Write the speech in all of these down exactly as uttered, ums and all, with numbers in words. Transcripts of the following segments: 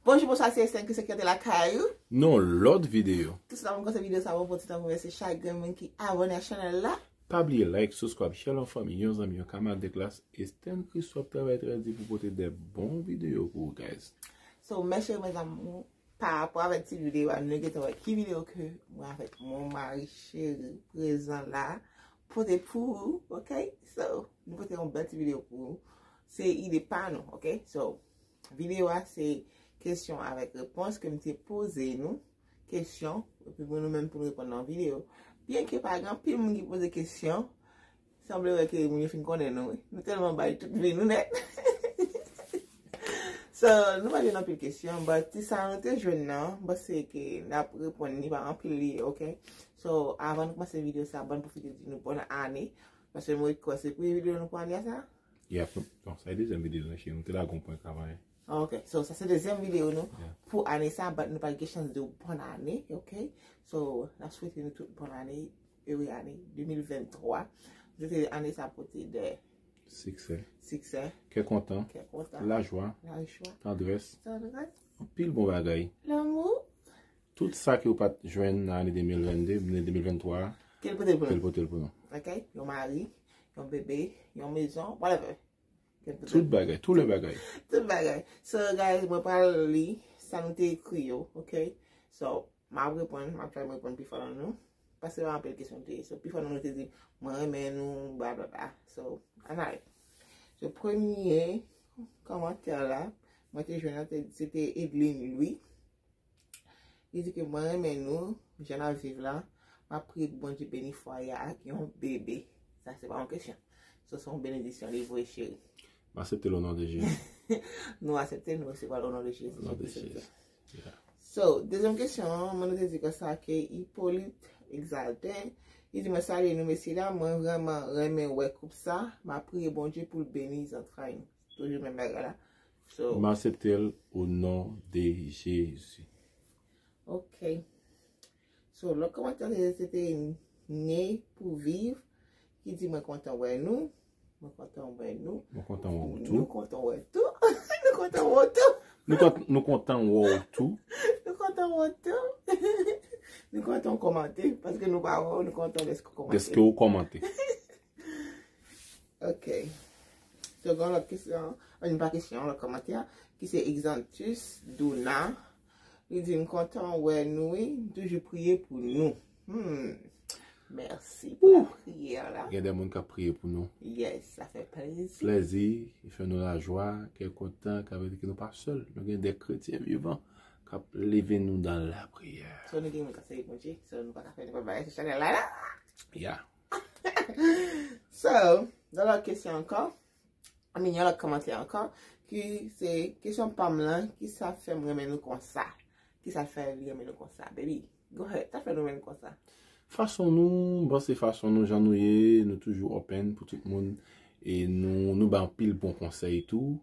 Bonjou, bonswa, se Estèn ki se ki ante lakay ou. Non, lòt videyo. Tout sa pou kòmanse videyo sa, bon, pou ti tan pou mèsi chak grenn moun ki abòne a chanèl la. Pa bliye like, subscribe, share l an fanmi, yon zanmi, yon kamarad de klas. Estèn Christophe travay trè di pou pote de bon videyo pou ou, guys. So, mes chéris, mes amours, pa rapò avèk ti videyo a, nou gentan wè ki videyo ke mwen avèk mon mari cheri prezan la pote pou ou, ok? So, nou pote yon bèl ti videyo pou ou. Se ide pa nou, ok? So, videyo a se kesyon avèk repons ke m te poze nou. Kesyon, epi pou nou menm pou nou reponn nan videyo. Byenke pa gen anpil moun ki poze kesyon, sanble wè ke moun yo fin konnen nou, wi. Nou tèlman bay tout vi nou nèt. So, nou pa jwenn anpil kesyon, but ti sa nou te jwenn nan, m panse ke n ap reponn li pa anpil li, ok? So, avan nou kòmanse videyo sa, ban m pwofite di nou bòn ane. Paske mwen kwè se premye videyo nou pou ane a sa. Yeah, pou- bon, sa e dezyèm videyo nou, nou te lage yon prank avan, hein. Ah, ok. So, sa se dezyèm videyo nou pou ane sa, but nou pa gen chans di w bòn ane, ok? So, n ap swete nou tout bòn ane, ere ane de mil venntwa. Nou swete ane sa pote de siksè, siksè, kè kontan, kè kontan, lajwa, lajwa, tandrès, tandrès, anpil bon bagay, lanmou. Tout sa ke w pa t jwenn nan ane de mil vennde, ane de mil venntwa a, ke l pote l pou nou. Ke l pote l pou nou. Ok? Yon mari, yon bebe, yon mezon, whatever. Ke l pote l pou nou. Tout bagay, tout le bagay. Tout bagay. So, guys, mwen pral li sa nou te ekri yo, ok? So, m ap reponn, m ap try reponn pi fò nan nou. Paske pa anpil kesyon te ye. So, pi fò nan nou te di, mwen renmen nou, bla, bla, bla. So, ann ale. So, premye kòmantè la, mwen te jwenn la, te- se te Edline Louis. Li di ke mwen renmen nou, jan n ap viv la, m ap priye pou Bondye beni fwaye a ak yon bebe. Sa se pa yon kesyon. So, se yon benediksyon li voye cheri. M aksepte l o non de Jezi. Nou aksepte, nou resevwa l o non de Jezi. O non de Jezi. Yeah. So, dezyèm kesyon an, mwen nou te di konsa ke Hippolyte Exaltin, li di mwen salye nou mesye dam, mwen vrèman renmen wè koup sa, m ap priye Bondye pou l beni zantray nou. Toujou menm bagay la. So, m aksepte l o non de Jezi. Ok. So, lòt kòmantè se te Ne pou viv ki di mwen kontan wè nou. Mwen kontan wè nou. Mwen kontan wè w tou. Nou kontan wè tou. Nou kontan wè w tou. Nou kont- nou kontan wè w tou. Nou kontan wè w tou. Nou kontan w kòmante, paske nou pa wè w, nou kontan dèske w kòmante. Dèske w kòmante. Ok. So, gen lòt kesyon, ann pa kesyon, lòt kòmantè, ki se Exantus Duna. Li di, m kontan wè nou, wi, m toujou priye pou nou. Hmm. Mèsi pou lapriyè la. Gen de moun k ap priye pou nou. Yes, sa fè plezi. Plezi, fè nou lajwa, kè kontan, ka vle di ke nou pa sèl. Nou gen de kretyen vivan k ap leve nou nan lapriyè. So, nou gen moun k ap sèvi Bondye. So, nou pa ka fè nenpòt bagay sou chanèl la, la. Yeah. So, gen lòt kesyon ankò. I mean, yon lòt kòmantè ankò, ki se kesyon pa m lan, ki sa fè m renmen nou konsa? Ki sa fè li renmen nou konsa, baby? Go ahead, sa fè nou renmen nou konsa? Fason nou, m panse fason nou, jan nou ye, nou toujou open pou tout moun, e nou, nou bay anpil bon konsèy tou,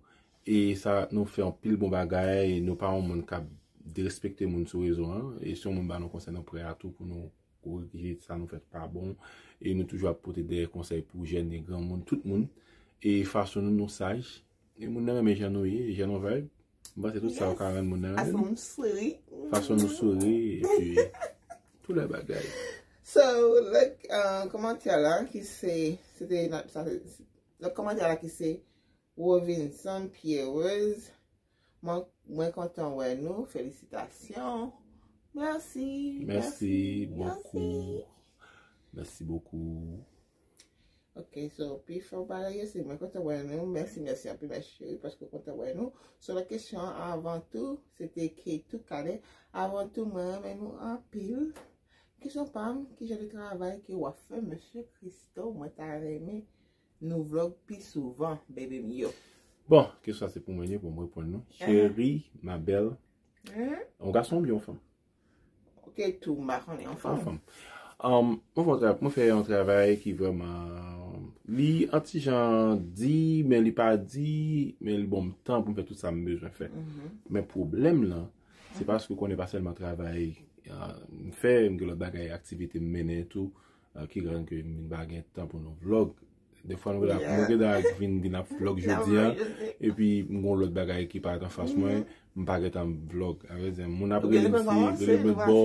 e sa, nou fè anpil bon bagay, nou pa yon moun k ap derespekte moun sou rezo an, e si yon moun ba nou konsèy, nou prè a tou pou nou korije sa nou fè pa bon. E nou toujou ap pote de konsèy pou jèn e granmoun, tout moun. E fason nou, nou saj. E moun nan renmen jan nou ye, jan nou vibe. M panse tout sa yo ka rann moun nan renmen nou. Fason nou souri. Fason nou souri, epi tout lè bagay. So, like, uh, kòmantè la, ki se, se te, sa se, lòt kòmantè la ki se Robinson Pierre Rose. Mwen, mwen kontan wè nou. Felisitasyon. Mèsi, mèsi, mèsi bokou. Mèsi bokou. Ok, so, pi fò bagay yo, se mwen kontan wè nou. Mèsi, mèsi anpil, mèsi cheri, paske w kontan wè nou. So, lòt kesyon an, avan tou, se te Keytou Cadet. Avan tou, mwen renmen nou anpil. Kesyon pa m, ki jan de travay ke w ap fè, mesye Christo? Mwen ta renmen nou vlog pi souvan, bebe m yo. Bon, kesyon sa se pou mwen li, pou mwen reponn nou. Cheri, ma belle. Yon gason oubyen yon fanm? Ok, tou, m pa konnen, yon fanm. Yon fanm. Um, mwen fè yon tra- mwen fè yon travay ki vrèman, li an ti jan di, men li pa di, men li ban m tan pou m fè tout sa m bezwen fè. Men pwoblèm lan, se paske w konnen pa sèlman travay, uh, m fè, m gen lòt bagay, aktivite m mennen tou, uh, ki rann ke m pa gen tan pou nou vlog. Defwa nou gentan, nou gentan vin, vin ap vlog jodi a. Epi m gon lòt bagay ki parèt anfas mwen, m pa gentan vlog. Avrèdi, moun ap rele m si rele m bò.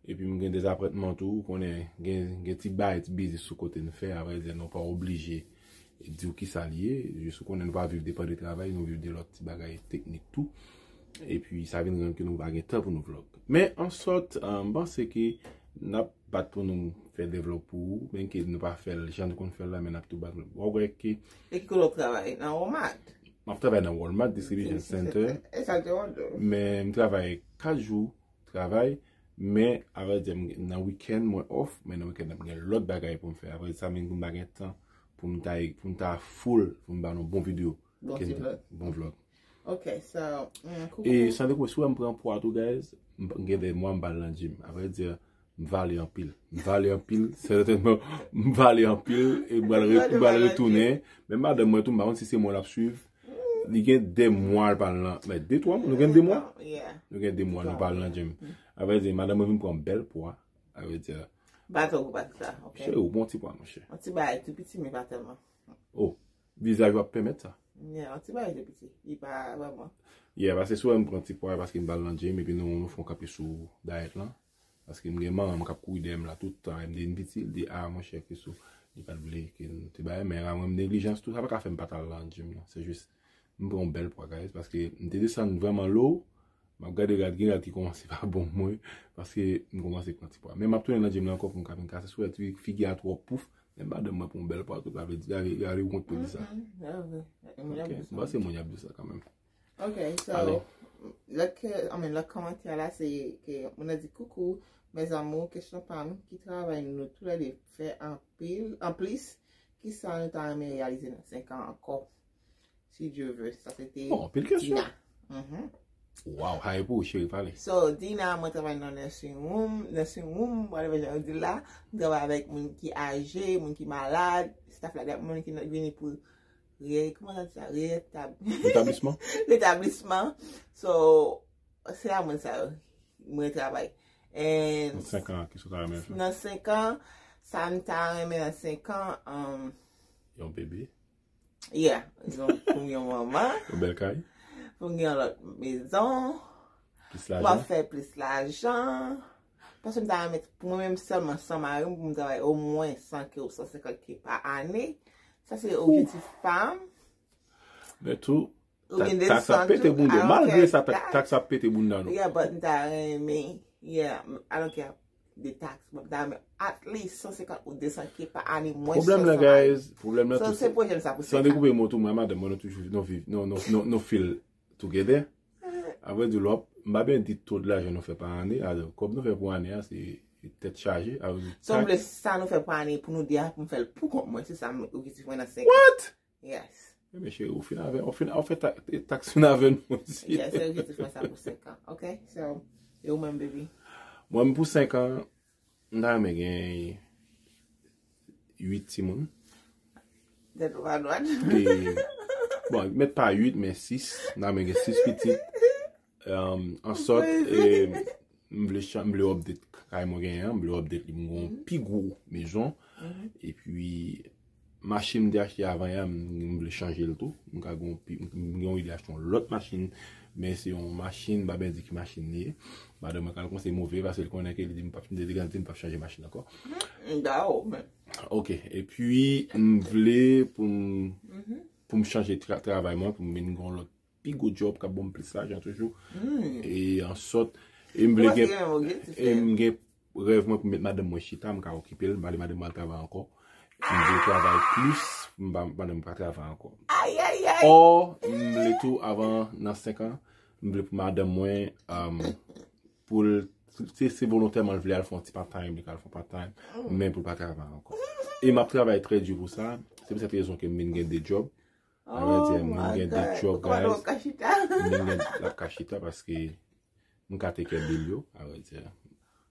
Epi m gen dezapwentman tou, ou konnen gen, gen ti bagay, ti biznis sou kote n fè, avrèdi, nou pa oblije di w kisa l ye, jis ou konnen nou pa viv depann de travay, nou viv de lòt ti bagay teknik tou. Epi sa vin rann ke nou pa gen tan pou nou vlog. Men ansòt, m panse ke n ap bat pou nou fè de vlog pou ou, menm ke nou pa fè l jan nou konn fè l la, men n ap tou bat. W ap wè ke. E ki kote w ap travay? Nan Walmart? M ap travay nan Walmart Distribution Center. E sa te wòl. Men m travay kat jou travay, men avrèdi, nan wikenn mwen off, men nan wikenn m gen lòt bagay pou m fè. Avrèdi, sa vin pou m pa gen tan pou m ta, pou m ta full, pou m ba nou bon videyo. Bon vlog. Ok, so, mm, koukou. E san dekouvri, si w wè m pran pwa tou, guys, m gen de mwa m pa al nan gym. Avrèdi, m vale anpil. M vale anpil, sètènman, m vale anpil, e m pral re-, m pral retounen. Men madanm mwen tou, m pa konn si se mwen l ap swiv. Li gen de mwa l pa al nan, men de twa mwa, nou gen de mwa? Nou gen de mwa nou pa al nan gym. Avrèdi, madanm mwen vin pran bèl pwa. Avrèdi. Baton pou bat sa, ok. Cheri, ou pran ti pwa, monchè. Yon ti bagay tou piti, men pa tèlman. Oh, vizaj ou ap pèmèt sa. Yeah, yon ti bagay tou piti. Li pa vrèman. Yeah, paske si w wè m pran ti pwa, paske m pa al nan gym, epi nou, nou fè yon kanpe sou dayèt lan. Paske m gen manman m k ap kouri dèyè m la tout tan. M di n piti, l di, "Ah, monchè, Christo, li pa t vle ke n te bay." Men la, mwen, m neglijans tou, sa pa ka fè m pa t al nan gym, non. Se jis, m pran yon bèl pwa, guys, paske m te desann vrèman lo. M ap gade rad, gen rad ki kòmanse pa bon mwen, paske m kòmanse pran ti pwa. Men m ap tounen nan gym la ankò pou m ka vin kase sou l, ti figi a twò pouf. Men madanm mwen pran yon bèl pwa, tout la vle di, gade, gade wont pou di sa. Ok, m panse moun y ap di sa kanmenm. Ok, so, lòt ke, I mean, lòt kòmantè la, se ke moun nan di, "Coucou, mes amours, kesyon pa m, ki travay nou toulède fè anpil, anplis, kisa nou ta renmen reyalize nan senk an ankò? Si Dieu veut." Sa se te Dina. Bon, anpil kesyon. Mhm. Wow, haye pou ou, cheri, pale. So, Dina, mwen travay nan nursing room. Nursing room, whatever jan yo di l la, m travay avèk moun ki aje, moun ki malad, staff la, dat moun ki vini pou Re-, kòman sa di sa? Retab-, Retablisman? Retablisman. So, se a moun sa yo mwen travay. And nan senk an, kisa w ta renmen fè? Nan senk an, sa m ta renmen nan senk an, um, yon bebe? Yeah. Yon, pou m yon manman. Yon bèl kay? Pou m gen yon lòt mezon. Plis lajan? Pou m fè plis lajan. Paske m ta renmen pou mwen menm sèlman, san mari m, pou m travay omwen san ke ou san senkant ke pa ane. Sa se objektif pa m. Men tou, ou gen de taks ap pete bounda w. Malgre sa, taks ap pete bounda nou. Yeah, but m ta renmen, yeah, I don't care de taks, but m ta renmen at least san senkant ou de san ke pa ane, mwen san mari. Pwoblèm nan, guys, pwoblèm nan tou, se pwoblèm sa pou senk an. San dekoupe mo tou, mwen, madanm mwen, nou toujou, nou viv, nou, nou, nou, nou feel together. Avrèdi, lè w ap, m pa byen di to de lajan nou fè pa ane, alò, kòb nou fè pou ane a, se tèt chaje, avrèdi. So, m vle sa nou fè pou ane, pou nou de a, pou m fè l pou kont mwen, se sa m objektif mwen nan senk an. What? Yes. Ebyen, cheri, ou fin avè, ou fin, ou fè ta-, taks fin avè nou osi. Yes, se objektif mwen sa pou senk an, ok? So, e ou menm, baby? Mwen, pou senk an, m ta renmen gen uit timoun. Tèt ou pa dwat. E, bon, mèt pa uit, men sis. M ta renmen gen sis pitit. Um, ansòt, e, m vle chan-, m vle update kay mwen genyen an, m vle update li, m gen yon pi gwo mezon. Epi, machin m te achte avan yè, m, m vle chanje l tou. M ka gen yon pi, m gen yon ide achte yon lòt machin, men se yon machin, m pa byen di ki machin li ye. Madanm mwen ka al konseye move, paske l konnen ke li di m p ap, m te degaje di m p ap chanje machin ankò. Daw, men. Ok, epi m vle pou m, pou m chanje tra-, travay mwen, pou m vin gen yon lòt pi gwo djòb k ap ban m plis lajan toujou. E ansòt, e m vle gen, e m gen rèv mwen pou m met madanm mwen chita, m ka okipe l, m pa vle madanm mwen al travay ankò. M vle travay plis, m pa, madanm pa travay ankò. Ayayay! Ò, m vle tou avan nan senk an, m vle pou madanm mwen, um, pou l, se, se volontèman l vle al fè yon ti part time, li ka al fè yon part time, men pou l pa travay ankò. E m ap travay trè di pou sa, se pou sèt rezon ke m vin gen de djòb. Avrèdi, m vin gen de djòb, guys. M vin gen, l ap ka chita paske m ka take care bill yo, avrèdi.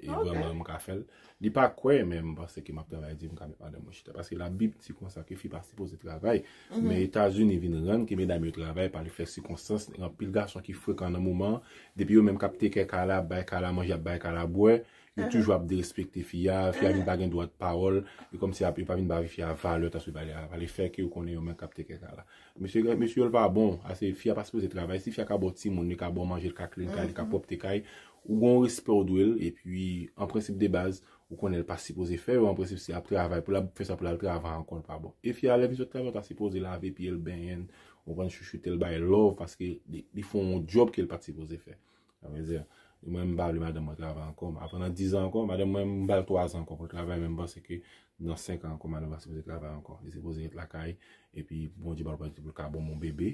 E vrèman, m ka fè l. Li pa kwè, men m panse ke m ap travay di, m ka met madanm mwen chita. Paske Labib di konsa ke fi pa sipoze travay. Men Etazini vin rann ke medam yo travay pa le fè sikonstans. Gen anpil gason ki frekan nan moman an. Depi yo menm k ap take care kay la, ap bay kay la manje, ap bay kay la bwè, Yo toujou ap derespekte fi a, fi a vin pa gen dwa de pawòl, e kòmsi ap, yo pa vin ba fi a valè, tansi yo pale, pale fè ke yo konnen yo menm k ap teke ka la. Mesye, mesye yo pa bon, ase fi a pa sipoze travay, si fi a ka ba w timoun, li ka ba w manje, li ka clean kay, li ka pwòpte kay, ou gen yon respè w dwe l, epi an prensip de baz, ou konnen l pa sipoze fè yo, an prensip si ap travay, pou l ap fè sa pou l al travay ankò, l pa bon. E fi a lè vin sot travay, ou ta sipoze lave pye l, benyen l, ou konprann, chouchoute l, ba l love, paske li, li fè yon djòb ke l pa t sipoze fè. Sa vle di, mwen m pa vle madanm mwen travay ankò. Pandan diz an ankò, madanm mwen m ba l twa zan ankò pou l travay, men m panse ke nan senk an ankò, madanm pa sipoze travay ankò. Li sipoze ret lakay, epi Bondye ba l opòtinite pou l ka ban m yon bebe,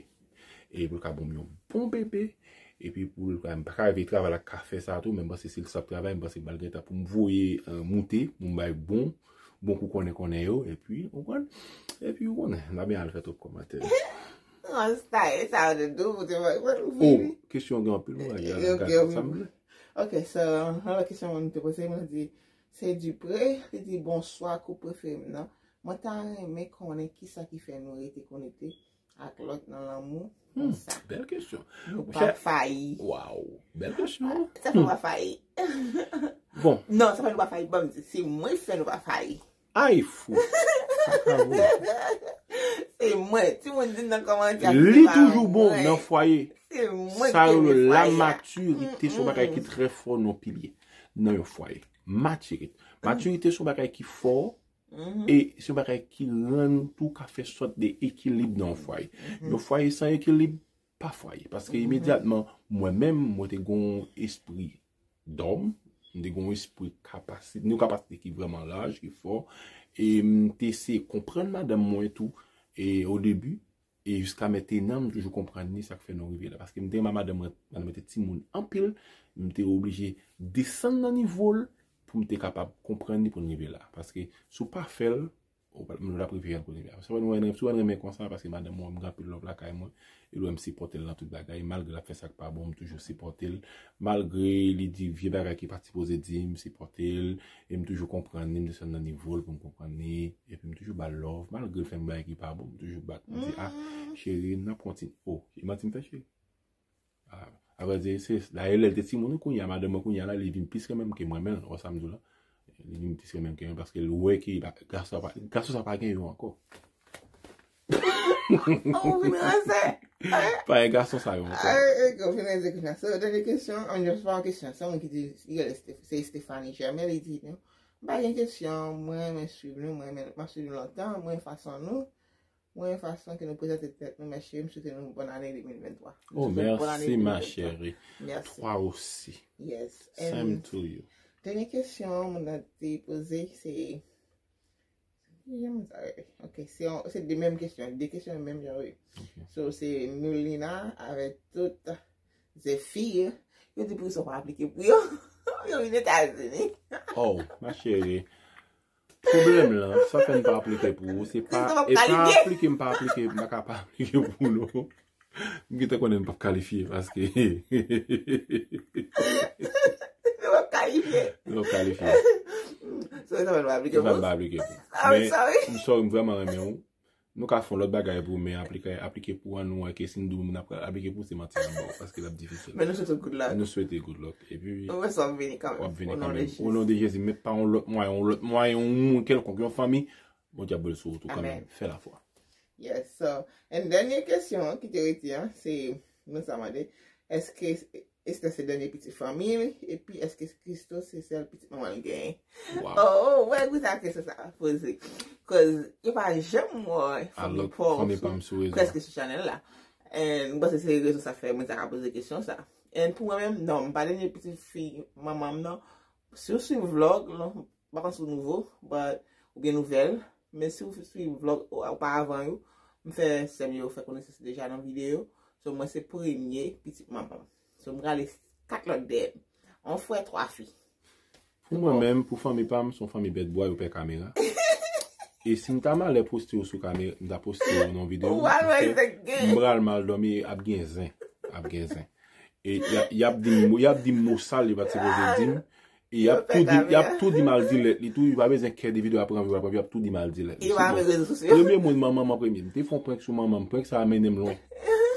e pou l ka ban m yon bon bebe, epi pou l ka, m pa ka reve travay la ka fè sa tou, men m panse si l sa ap travay, m panse m pral gen tan pou m voye, eh, moute, pou m bay bon, bon kou konnen konnen yo, epi, ou konprann? Epi, ou konnen, n a byen al fè twòp kòmantè. Non, style, sa yo te dou pou te wè, wè, ou Oh, fini. Kesyon gen anpil bagay, Ok, gade sa m vle. Ok, so, yon lòt kesyon moun te poze, moun di, se Dupre, li di, "Bonswa, koup prefere m nan. Mwen ta renmen konnen kisa ki fè nou rete konekte ak lòt nan lanmou Hmm, konsa." Bèl kesyon. Nou Monchè, pa fayi. Waw, bèl kesyon. Sa fè nou pa fayi. Bon. Non, sa fè nou pa fayi, ban m di, se mwen ki fè nou pa fayi. Ay, fou. Kaka vre. Se mwen. Timoun di nan kòmantè, Li se pa toujou bon mwen. Nan fwaye. Se mwen Sa ki yo rele fwaye a. Matirite, se yon bagay ki Mm-mm. Trè fò nan yon pilye. Nan yon fwaye. Matirite. Matirite se yon bagay ki fò, Mhm. E se yon bagay ki rann tou ka fè sòt de ekilib nan yon fwaye. Mhm. Yon fwaye san ekilib, pa fwaye. Paske Mhm. Imedyatman, mwen menm, mwen te gon espri dòm, m te gon espri kapasite, yon kapasite ki vrèman laj, ki fò, e m te eseye konprann madanm mwen tou, e o debi, e jiska mentenan, m toujou konprann li, sa k fè nou rive la. Paske m te renmen madanm mwen, madanm mwen te timoun anpil, m te oblije desann nan nivo l pou m te kapab konprann li pou n rive la. Paske si w pa fè l, ou pa, nou t ap rive jwenn kote m ye a. Si w wè nou, si w wè n renmen konsa, paske madanm mwen, m gen anpil love lakay mwen, e l wè m sipòte l nan tout bagay, malgre l ap fè sa k pa bon, m toujou sipòte l, malgre li di vye bagay ki pa t sipoze di, m sipòte l, e m toujou konprann li, m desann nan nivo l pou m konprann li, epi m toujou ba l love, malgre l fè m bagay ki pa bon, m toujou bat, m di, "Ah, cheri, n ap kontinye." Oh, e manti m fè, cheri? Ah, avrèdi, se, dayè, lè l te timoun, kounye a, madanm mwen, kounye a la, li vin plis renmen m ke mwen, men, wè sa m di w la. Li vin plis renmen m ke mwen, paske l wè ke pa, gason sa pa, gason sa pa gen yo ankò. Oh, ou vin ranse. Pa gen gason sa yo ankò. Ay, e, ou vin ranse kounye a. So, dènye kesyon, an, se pa yon kesyon, se yon moun ki di, se Stephanie Germain, li di, "M pa gen kesyon, mwen renmen swiv nou, mwen renmen, m ap swiv nou lontan, mwen renmen fason nou." Mwen fason ke nou prezante tèt nou, mèsi, m swete nou bòn ane de mil venntwa. Oh, mèsi, ma chérie. Mèsi. Twa osi. Yes. Same to you. Dènye kesyon, moun nan te poze, se, jan sa rele? Ok, se yon, se de menm kesyon, de kesyon menm jan, wi. Ok. So, se Mulina avèk tout Zephyr. Yo di pou sa w pa aplike pou yo. Yo vin Etazini. Oh, ma chérie. Pwoblèm lan, sa fè m pa aplike pou ou, se pa, e pa aplike, m pa aplike, m pa ka pa aplike pou nou. M gentan konnen m p ap kalifye, paske Nou p ap kalifye. Nou p ap kalifye. Sorry, sa fè m pa aplike pou ou. Sa fè m pa aplike pou ou. Sorry, sorry. Men, m sorry, m vrèman renmen w. Nou ka fè yon lòt bagay pou, men aplike, aplike pou an, nou wè ke si n di moun ap aplike pou, se manti n ap ba w, paske l ap difisil. Men nou swete w good luck. Nou swete good luck. Epi, w ap vini kanmenm. O non de Jezi. O non de Jezi, men pa yon lòt mwayen, yon lòt mwayen, yon moun kèlkonk, yon fanmi, Bondye ap bwè l sou wout ou kanmenm. Fè lafwa. Yes, so, and dènye kesyon ki te rete an, se, nou sa mande, èske Esther se dènye pitit fanmi li, epi èske Christo se sèl pitit manman l genyen? Wow. Oh, wè, gouta kesyon sa poze. Cause yo pa janm wè fanmi pa w prèske sou chanèl la. And m panse se rezon sa fè moun sa ka poze kesyon sa. And pou mwen menm, non, m pa dènye pitit fi manman m, non. Si w swiv vlog, non, m pa konn si w nouvo, but, oubyen nouvèl, men si w swiv vlog oparavan yo, m fè sè m yo fè konesans deja nan videyo. So, mwen se premye pitit manman m. So, m rale kat lòt dèyè m. Yon frè, twa fi. Pou mwen menm, pou fanmi pa m, se yon fanmi bèt bwa, yo pè kamera. E si m ta malè poste yo sou kamera, m ta poste yo nan videyo, m pral mal dòmi, ap gen zen, ap gen zen. E y ap, y ap di m, y ap di m mo sal, yo pa t sipoze di m. E y ap tou di, y ap tou di m al delete li tou, yo pa bezwen kè de videyo ap ranvi, yo ap tou di m al delete li. Premye moun, manman m an premye. M te fè yon prank sou manman m, prank sa a mennen m lwen.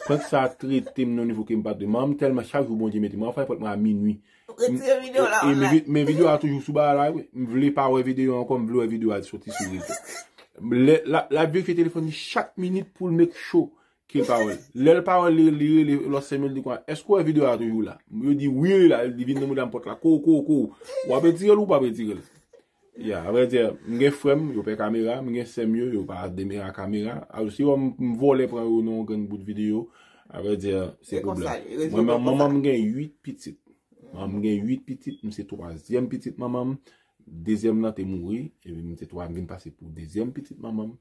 Prank sa trete m nan nivo ke m pa t dwe. Manman m tèlman chak jou Bondye mete m. Manman fè prank mwen a minui. Retire videyo la. E, e, men vi- men videyo a toujou sou bagay la, wi. M vle pa wè videyo ankò, m vle wè videyo a soti sou rezo. Lè, l ap, l ap verifye telefòn li chak minit pou l make sure ke l pa wè l. Lè l pa wè l, li, li rele lòt sè m yo, li di konsa, "Èske w wè videyo a toujou la?" Yo di, "Wi, li la." Li vin nan mouda m pòt la, ko, ko, ko. W ap retire l ou w p ap retire l? Ya, avrèdi, m gen frè m, yo pè kamera, m gen sè m yo, yo pa deme a kamera. Alò, si yo m, m vòlè pran yo nan yon grenn bout videyo, avrèdi, se pwoblèm. Mwen, manman m gen uit pitit. Manman m gen uit pitit, m se twazyèm pitit manman m. Dezyèm nan te mouri, epi m te twa, m vin pase pou dezyèm pitit manman m.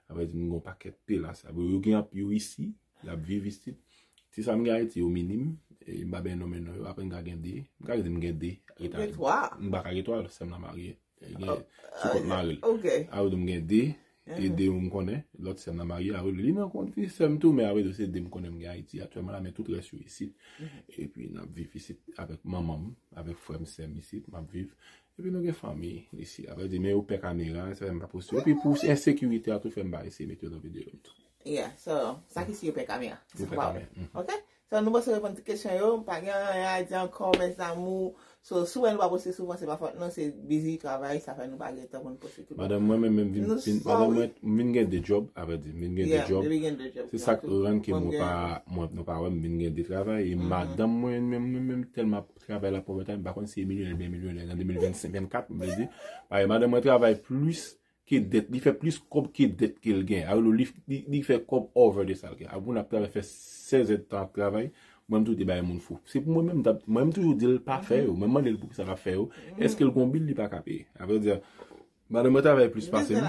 Avrèdi, m gen yon pakèt pelas. Yo gen yo isi, y ap viv isi. Ti sa m gen Ayiti, yo minim. E m pa byen nonmen non yo. Apre m ka gen de. M ka di m gen de. M pa ka gen twa, sè m nan marye. Gen sou kont mari l. Avrèdi, m gen de. E de m konnen. Lòt sè m nan marye. Avrèdi, li nan kont fi sè m tou, men avrèdi, se de m konnen m gen Ayiti aktyèlman la, men tout rès yo isi. Epi n ap viv isi avèk manman m, avèk frè m, sè m isi, m ap viv. Epi nou gen fanmi isi. Avrèdi, men yo pè kamera, sa fè m pa poste. Epi pou ensekirite a tou fè m pa eseye mete yo nan videyo m tou. Yeah, so, sa ki si yo pè kamera. Yo pè kamera. Ok? So, nou panse reponn tout kesyon yo, m pa gen anyen a di ankò, mes amours. So, si w wè nou pa poste souvan, se pa fòt nou, se busy travay, sa fè nou pa gen tan pou nou poste tout. Madanm mwen menm, menm vin, vin, madanm mwen, m vin gen de djòb, avrèdi, m vin gen de djòb. Se sa k rann ke mwen pa, mwen, nou pa wè m vin gen de travay, e madanm mwen menm, menm, menm, tèlman travay la pòvèta, m pa konn si e milyonè oubyen milyonè nan de mil vennsenk, vennkat, m vle di. Paske madanm mwen travay plis ke dèt, li fè plis kòb ke dèt ke l gen. Alò, li, li, li fè kòb over de sa l gen. Apre, moun ap travay fè sèz èdtan ap travay, mwen m tou te bay moun fou. Se pou mwen menm, m t ap, mwen m toujou di l pa fè yo. Mwen mande l poukisa l ap fè yo. Èske l gon bil li pa ka peye? Avrèdi, madanm mwen travay plis pase m.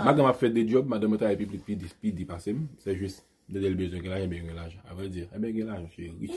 Madanm ap fè de djòb, madanm mwen travay pi, pi, pi, pi di pase m. Se jis, lè l bezwen gen lajan, ebyen gen lajan. Avrèdi, ebyen gen lajan, cheri.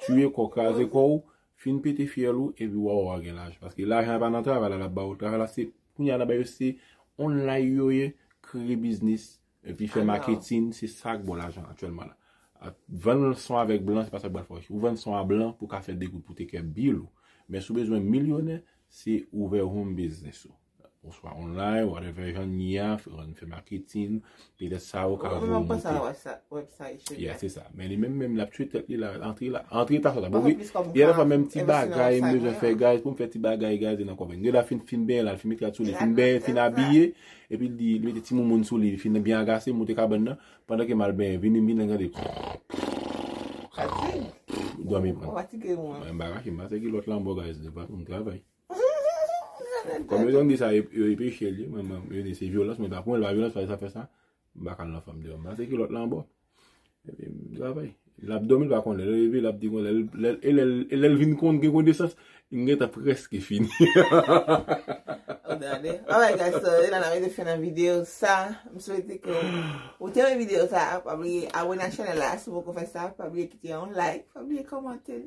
Tiye kò, kraze kò w, fin pete fyèl ou, epi w a, w a gen lajan. Paske lajan pa nan travay la, l ap ba w. Travay la, se, kounye a, n ap ba yo, se online yo ye, kreye biznis, epi fè maketin, se sa k bon lajan aktyèlman la. A, vann son avèk blan, se pa sa k pral fè w riche. Ou vann son a blan pou w ka fè dekoud pou te kè bil ou. Men si w bezwen milyonè, se ouvè home business ou. Oswa online, whatever jan n ye a, fè, fè maketin, petèt sa ou ka voye monte. Yeah, se sa. Men li menm, menm, l ap tchwe tèt li la, antre la, antre ta sa. Bon, gen dèfwa menm ti bagay, m bezwen fè, guys, pou m fè ti bagay, guys, e nan kòb. Gen la fin, fin benyen la, fin met rad sou li, fin benyen, fin abiye, epi li, li mete ti moumoun sou li, li fin byen agase, moute kabann nan, pandan ke m al benyen, vini, m vin gade. Dòmi pran. Mwen, m pa kache, m pase kilòt la anba, guys, devan m travay. Kòm yo di sa, yo, yo peche li, mwen, mwen, yo di se vyolans, mwen pa pran l pa vyolans, fè sa, fè sa. M pa ka nan fanm deyò, m pase kilòt la anba. Epi m travay. L ap dòmi, l pa konnen. Lè l leve, l ap di konn, lè, lè, e lè, e lè l vin konn gen konesans, m gentan prèske fini. Alright, guys, so, e la n a mete fen nan videyo sa. M swete ke ou te renmen videyo sa. Pa bliye abòne ak chanèl la, si w poko fè sa. Pa bliye kite yon like, pa bliye kòmante.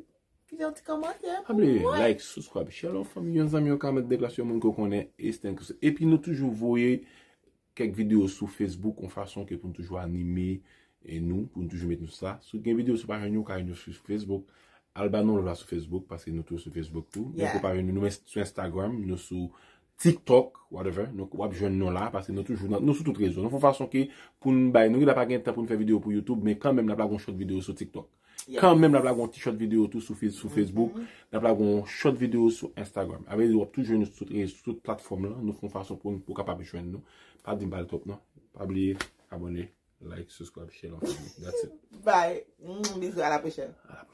Kite yon ti kòmantè pou mwen. Pa bliye like, subscribe, share, yon fanmi, yon zanmi, yon ka mèt deplas, yon moun ke w konnen, e thank you. Epi nou toujou voye kèk videyo sou Facebook, yon fason ke pou n toujou anime, e nou, pou n toujou met nou sa. Si w gen videyo si w pa jwenn yo, w ka jwenn yo sou Facebook. Al ba nou love la sou Facebook, paske nou toujou sou Facebook tou. Men ke w pa jwenn nou, nou sou Instagram, nou sou TikTok, whatever. Nou, w ap jwenn nou la, paske nou toujou nan, nou sou tout rezo. Nou fè yon fason ke pou n bay, nou la pa gen tan pou n fè videyo pou YouTube, men kanmenm n ap lage yon short videyo sou TikTok. Kanmenm, n ap lage yon ti short videyo tou sou, sou Facebook. N ap lage yon short videyo sou Instagram. Avè di, w ap toujou jwenn nou sou tout, sou tout platfòm lan. Nou fè yon fason pou, pou w kapab jwenn nou. Pa di m pale twòp, non. Pa bliye, abòne, like, subscribe, share, lan fanmi. That's it. Bye. Mm, bizou, à la prochaine. À la prochaine.